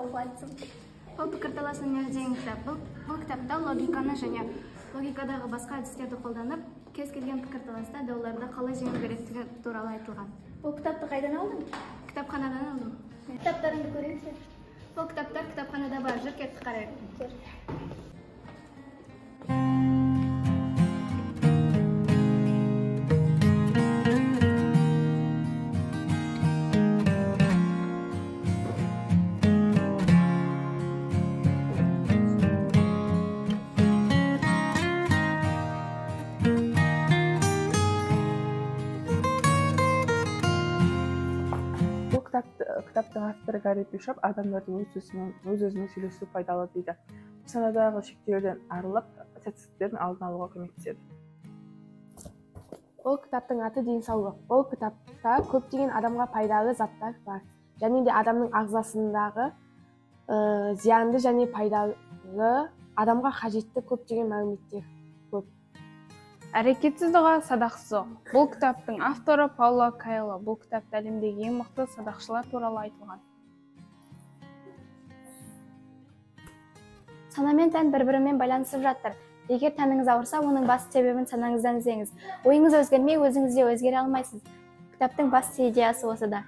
оқып жатсың? Бұл «Пікірталас өнері» деген кітап. Бұл кітапта логиканы және логикадағы басқа әдістерді қолданып, кез келген пікірталаста, дауларда қалай жеңу керектігі туралы айтылған. Бұл кітапты қайдан алдың? Кітапханадан алдым. Кітаптарыңды көрейінші. Бұл кітаптар кітапханада бар. Жүр, кеттік, қарайық. Жүр. Бұл кітаптың авторы Гарри Бишоп. Адамдардың өз өзімен сөйлесу пайдалы дейді. Санадағы шектеулерден арылып, сәтсіздіктердің алдын алуға көмектеседі. Бұл кітаптың аты «Денсаулық». Бұл кітапта көптеген адамға пайдалы заттар бар. Және де адамның ағзасындағы зиянды және пайдалы, адамға қажетті көптеген мәліметтер көп. «Әрекетсіз дұға, садақсыз оқ». Бұл кітаптың авторы Пауло Коэльо. Бұл кітапта әлемдегі ең мықты садақшылар туралы айтылған. Сана мен тән бір-бірімен байланысып жатыр. Егер тәніңіз ауырса, оның басты себебін санаңыздан іздеңіз. Ойыңыз өзгермей, өзіңіз де өзгере алмайсыз. Кітаптың басты идеясы осыда.